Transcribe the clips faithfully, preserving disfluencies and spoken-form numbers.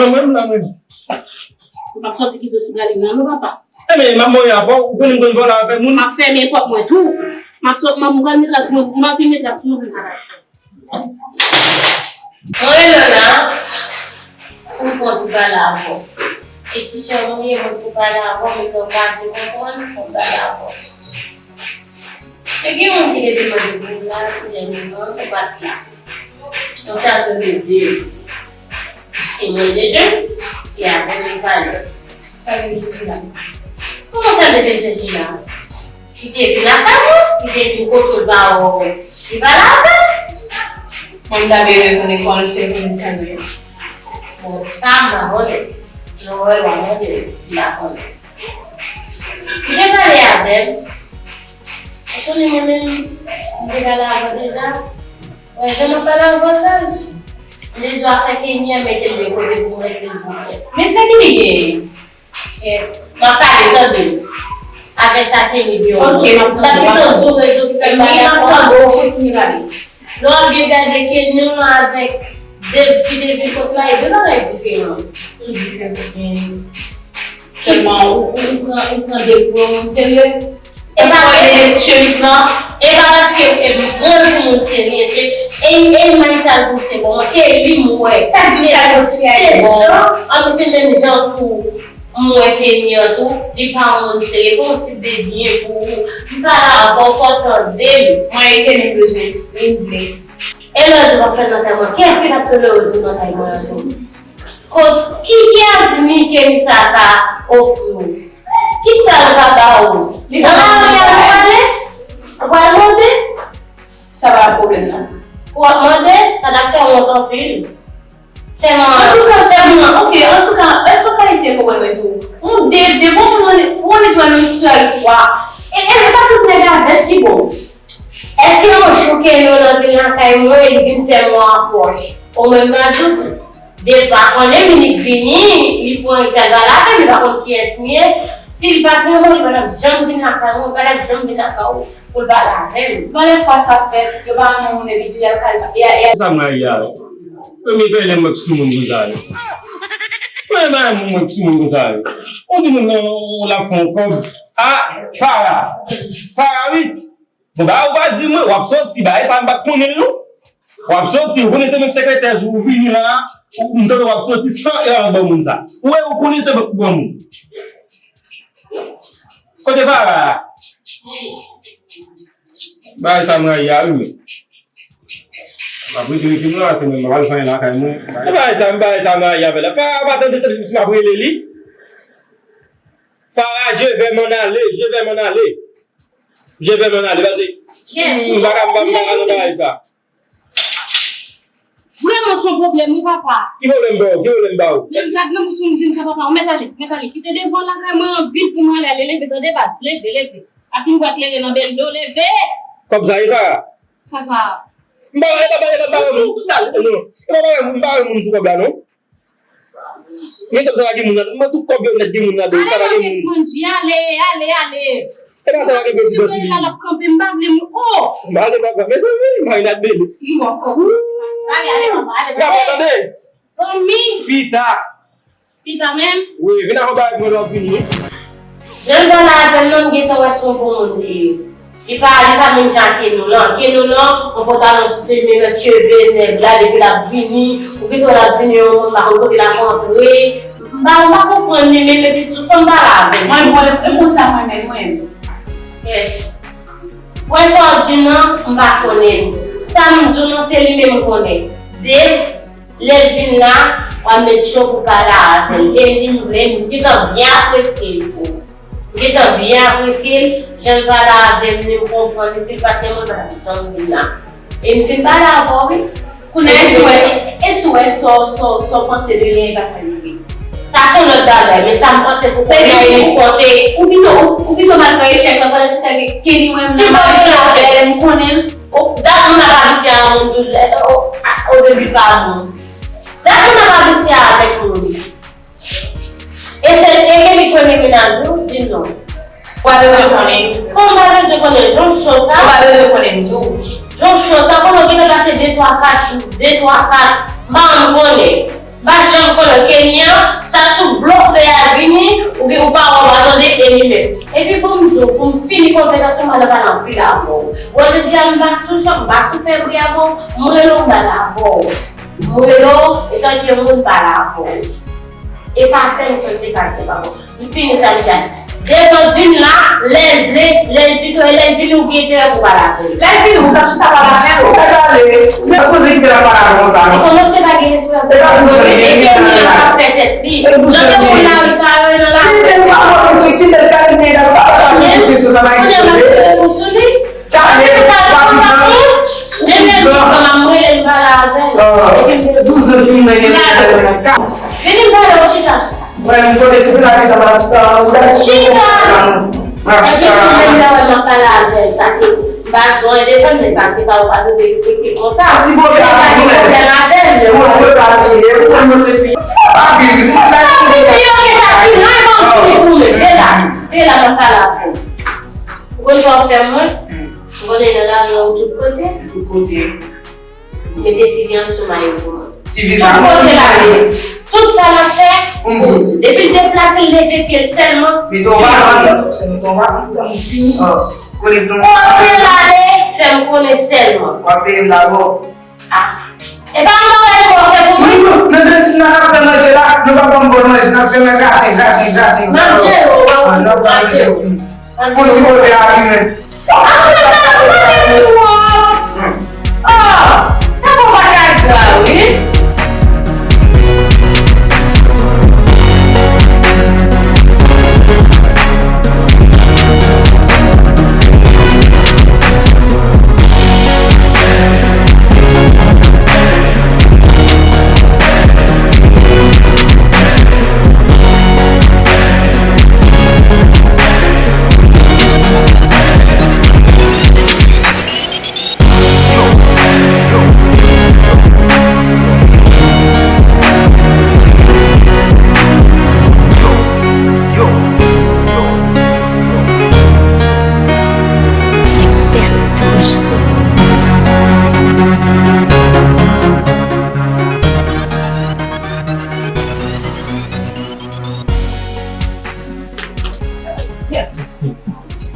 Mwen menm la menm. M p ap sòti kite w sou gade m nan non, papa. Ebyen, m ap mòde avè w, ou konnen m konn vòlè avè moun. M ap fèmen pòt mwen tou. M ap sot, m ap, m pral met la ti mwen, m ap vin met la ti mwen pou m ka pati. Mwen rele w la pou m fè yon ti pale avè w. E ti sè mwen ye, mwen pou pale avè w, men lè w pa vle konprann, fò m pale avè w. Te gen yon moun ki te demande pou m la, pou dènyèman, ou pa t la. Konsa, te rele m. E mwen deja, se avè m li pale. Sa vle di la. Kòman sa vle di la? Li te vin lakay mwen, li te vin kote l pa wè w, li pale avè m. Mwen, m ta vle reponn lekòl, se pou m tande. Bon, sa m pa konnen. Non, wè, w a mande, m pa konnen. Li te pale avè m. Ou konnen mwen menm, m te pale avè w deja. Wè, jan m ap pale avè w sa, lezwa fè ke mi a mete l de kote pou mwen, silvouplè. Men sa ki li gen? Eh, m ap pale, tande m. Avè sa ke li gen. Ok, m ap tande w. M ap kite w sou rezo ki fè m pale avè w. M ap tande w, kontinye pale. Lè w ap byen gade ke nou avèk Dave ki te vin kot la, e de bagay diferan. Ki diferans ki gen? Sèlman, ou, ou, ou pran, ou pran Dave pou yon moun serye? E pa vre. Ti chemiz lan. E pa paske e pran l pou moun serye, se e, e imaj sa l poste bon, se li m wè. Sa di sa l poste a se bon. Jan, an, se menm jan tou m wè Kenny an tou, li pa yon moun serye, gon tip de byen pou ou. M pale avè w, fò w tande m. Mwen e Kenny m bezwen, wi m vle. E lè w di w ap fè nan kay mwen, kiyès ki t ap tande w di nan kay mwen an tou? Kot, ki, ki avni Kenny sa ka ofri w? Kisa l ka ba ou? Li ka ba mwen bagay. Ou pral mande? Ou pral mande? Sa pa pwoblèm nan. Ou ap mande, sa t ap fè w wont anpil. Tèlman. Antouka, tèlman, ok, antouka, èske w ka eseye konprann mwen tou? Yon de, devan yon moun, yon netwal yon sèl fwa. E, e, e pa tout nèg a vès ki bon. Èske yon jou ke nou nan vin lakay mwen, li vin fè mwen apwòch? Ou menm Madouk, de pa konnen, men li vini, li pran Rizal pa lapenn, li pa konn kiyès m ye. Si l pa t renmen w, li pa t ap janm vin lakay mwen, li pa t ap janm vin lakay ou pou l pale avè m. Valè fwa sa fèt, yo pa renmen moun epi tou y al kal, y a, y a. Sa m rayi a. Premye pèlen m wè k sou moun konsa yo. Premye pèlen m wè k sou moun konsa yo. Ou di moun nan, l ap fè yon kòb. A, Farah. Farah, wi. Bon, bagay ou pa di mwen, w ap sòti, bagay sa m pa t konnen l non. W ap sòti, ou konnen se mwen k sekretè jou ou vini la, ou, m tande w ap sòti san eran ban moun sa. Ou wè, ou konnen se mwen k ban moun. Kote Farah a? Bagay sa m rayi a, wi. M ap retire fim nan, se mwen, m ap al fè lakay mwen. E bagay sa, bagay sa m rayi avè l. Pa, pa tande se m ap rele li. Farah, je vais m'en aller, je vais m'en aller. Je vais m'en aller, paske m pa ka, m pa ka nan bagay sa. Vrèman, se yon pwoblèm, wi, papa. Ki pwoblèm ba w? Ki pwoblèm ba w? Leve, gad nan bouch ou, m di m sa, papa. Ou mèt ale, mèt ale. Kite devan lakay mwen an vid pou m ale, ale, leve, tande, baz. Leve, leve. A fin bwa klere nan bèl do, leve. Kòb sa, e sa? Sa, sa. M pa, e pa, e pa, e pa, non. E pa, m pa, m pa, moun sou kòb la, non. Men kòb sa pa gen moun ladan. Mwen tout kòb yo nèt gen moun ladan. Sa pa gen moun. Ale, ale, ale. E pa sa pa gen prezidan sou li. L ap kanpe, m pa vle moun. Oh! M ale papa, mezanmi, Marinad bebe. Mwen kòb. Ale, ale, papa, ale, papa. Gade, tande. Zanmi. Pita. Pita menm. Wi, vin avan bagay mwen lè w fini, wi. Jan l pale avè m nan, m gentan wè se yon bon moun li ye. Li pa, li pa menm jan ak Keno lan. Keno lan, yon pantalon sou se menm cheve nèg la, depi l ap vini, ou gentan wè l ap vini, yon moun pa konn kote l ap antre. M pa, m pa konprann li menm, epi sitou san m pale avè l. Mwen, mwen, e konsa mwen menm, mwen. Yes. Wè sa w di nan, m pa konnen. Sa m di w nan, se li menm m konnen. Dave, lè l vin la, w ap met cho pou pale avè l. E li m vle, m gentan byen apresye l tou. M gentan byen apresye l, jan l pale avè m, li m konprann li, si l pa t gen moun, m pa t ap janm vin la. E m fin pale avè w, wi. Kounye a, èske w wè, èske w wè sa w, sa w, sa w panse de li a, e pa sa li ye? Sa se yon lòt bagay, men sa m panse pou kounye a, e pou konte. Ou pito, ou, ou pito mal pran echèk la, pandan se tan ke li wè m nan, m abitye avè l, m konnen l. Dat moun ap abitye a moun tou, o, o debi pa moun. Dat moun ap abitye avèk moun. E se, e ke li premye mennaj ou, di m non. Ou pa bezwen konnen. Kòman m pa bezwen konnen? Jan w cho sa. Ou pa bezwen konnen, m di w. Jan w cho sa, konnen w gentan pase de, twa, kat jou, de, twa, kat, m pa janm konnen. M pa janm konnen Kenyan, sa sou blofè a vini, ou gen ou pa wè, ou pa tande, e li menm. Epi bon, m di w, pou m fini konvèsasyon, m al pale anpil avè w. Wè, jodi a, m pa sou chan, m pa sou fè bri avè w, m rele w, m pale avè w. M rele w, etan ke moun pale avè w. E pa fè m santi kalite pa bon. M fini sa, m di a. Devan vin la, lè l vle, lè l pito, e lè l vini, ou gen enterè pou pale avè l. Lè l vini, ou t ap chita pale avè l, ou pa t ale. Men poze ki te la pale avè w sa, non? Li kòmanse pa gen respè. E pa pou jan li ye, e ke li ap fè tèt li. Jan de moun lari sa yo nan lari. Kite l pa fòse, kite l kalme, l ap pale sa pou pitit yo, sa va egziste. Kounye a, m ap tire kou sou li. Kale, pa vin nan. Menm lè l pran m, m rele l, m pale avè l. Epi m te douz an, timoun nan gen. Vini m pale w, chita, chita. Mwen, m kote ti village la, m ap, euh, ou ta chita. Epi si menm lè w ap pale avè l, sa se, m pa di w an defann, men sa se pa ou pa dwe respekte l konsa. Ti pwoblèm avè l, men. Ti pwoblèm avè l, men. Ou pa pile, ou fè mwen se pi. Ti pwoblèm avè l, men. Sa fini, ok, sa fini. Non, e pa fini pou mwen. Vin la, vin la, m ap pale avè l. Ou konn sa w fè mwen? M konnen nan lari an ou tout kote. Tout kote. Mete sivyans sou mayo pou mwen. Tout kote l ale. Tout sa l ap fè, depi l deplase, l leve pye l sèlman. Mete yon baton, mete yon baton, mete yon baton. Kote l ale, fè m konnen sèlman. W ap peye m dabò. Ah. E pa mwen wè l fè pou mwen. Nou, nan, nan, nan, nan ap fè manje la, nou pa ban m bon manje, nan se mwen graten, graten, graten. Manje, w ap manje. Pou ti kote a li menm. Ou ap fè bagay mwen menm pou ou. Ah, sa fè w pa ka gra, wi.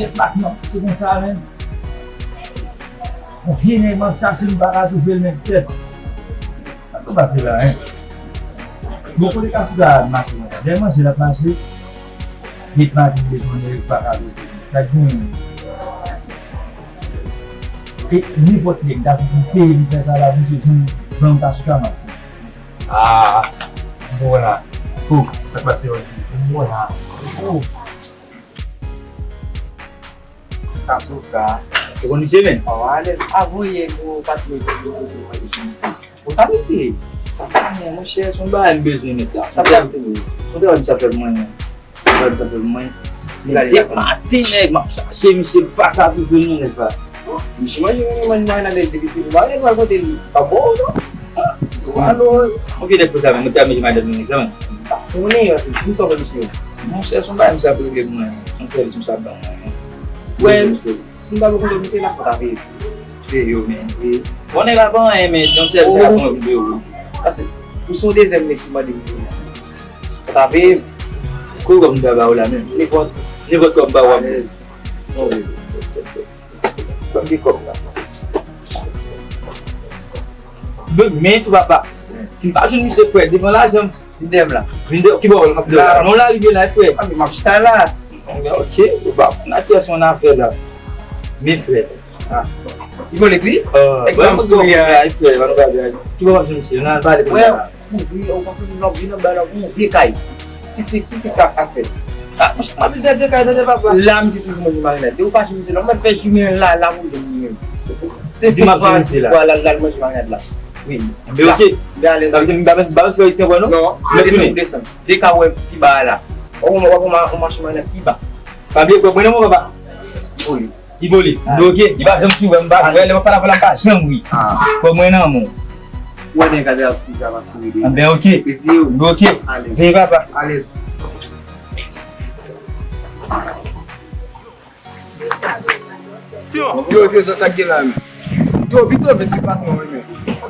Tèt bak nan, se konsa menm. Yon vye nèg m ap chache, m pa ka twouve l menm tèt. Sa k ap pase la, en? Bon, kote Kasou ta mache konsa? Lè manje l ap mache, met maten bezwen nèg pa ka bezwen. Sa k genyen? E nenpòt nèg ta vin peye m fè sa la, misye janm ban m Kasou ka mache. Ah, bon la. Oh, sa k pase, Roger? Bon la. Oh. Kasou ka. Ou konn misye, men? Oh, alèz. Avan yè, gwo patnè, gwo, gwo, gwo, gwo, gwo. Ou sa misye? Sa pa mwen, monchè, se yon bagay m bezwen met la. Sa pase, wi. Ou te wè misye ap fè pou mwen, men. Ou te wè misye ap fè pou mwen. Depi maten, nèg, m ap chache misye, m pa ka twouve l non, nèg la. Misye manje, manje, manje, manje, manje, difisil. Mwen, mwen, kote li? Pa bon, non? Alo. Ou vye nèg konsa, men, mwen te ap manje madanm nan, nèg sa, men. Pa konnen, m sa wè misye. Monchè, se yon bagay misye ap regle pou mwen. Se yon sèvis misye ap ban mwen. Wè, si m ta konn misye la, fò ta peye. Peye yo, men. Konnen la pa anyen, men, se yon sèvis la ban mwen pou peye yo. Paske, ou se yon dezyèm nèg ki mande m pou peye. Fò ta peye. Kote kòb m ta ba ou la, men? Nenpòt. Nenpòt kòb m ba ou a, men. Alèz. Ban m de kòb la. Men, men tou papa. Si m pa jwenn misye frè, devan lajan m. Vin dèyè m la. Vin dèyè, ki bò w ap dèyè la? Non, la rive la, frè. Ah, men m ap chita la. Bon, men ok, ou pa konn a kiyès ou annafè la. Men frè. Ah. Ipolit, wi? Èk ban m souri a. Frè, ban m gade. Ki bò w ap jwenn misye? Nan pale pou la. Ou vin, ou konprann, nou vin anba la, ou vye kay. Ki se, ki se ka, ka fèt? Ah, monchè, m ap vizye vye kay, tande papa. La, misye toujou manje marinad. Depi ou pa jwenn misye la, ou mèt fè jounen la, la pou jwenn li menm. Se senk fwa, dis fwa, l al, l al manje marinad la. Wi. Enben, ok. Sa vle di, m pa, m pa bezwen fè Ayisyen vre, non? Non, desann, desann. Vye kay ou wè pi ba a la. Ou, ou, ou, ou mache marinad pi ba. Pa bliye, kwè mwen nan, mon papa. Wi. Li vole. Li ok. Li pa janm sou wè m pa wè lè m ap pale avè l, m pa janm ri. Kwè mwen nan, mon. Ou wè nèg la deja ap sou li. Anben, ok. Li ok. Veye papa. Alèz. Yo, yo, sa, sa k gen la, men. Yo, pito vin ti patnè w, men.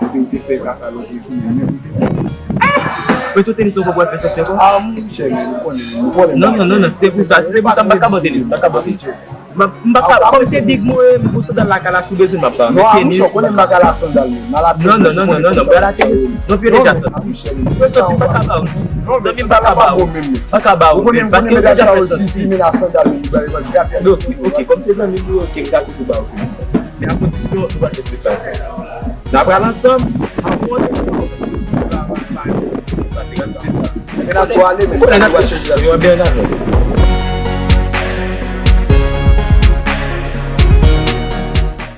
Epi ou te fè kaka lòt jou, men ou te fè. Men tou tenis ou pral fè santi ankò? Ah, monchè, men ou konnen, ou konnen. Non, non, non, non, se pou sa, si se pou sa, m pa ka ba w tenis, m pa ka ba w tenis. M pa, m pa ka, kòm se big mwen, m pou sandal lakay la, si w bezwen, m ap ba w. Men tenis, monchè, ou konnen m pa ka la sandal, men. Non, non, non, non, non, non, pral la tenis. Non, pye deja santi. Yo santi m pa ka ba w. Zanmi m pa ka ba w. Pa ka ba w, men paske yo deja fè santi. Ok, ok, kòm se zanmi m, ok, m ka toujou ba w tenis. Men a kondisyon nou pral fè split passing. N a pral ansanm, apre w te fè split passing, nou te sa. Men n a tou ale, men n a tou ale. Yo, byen avè w.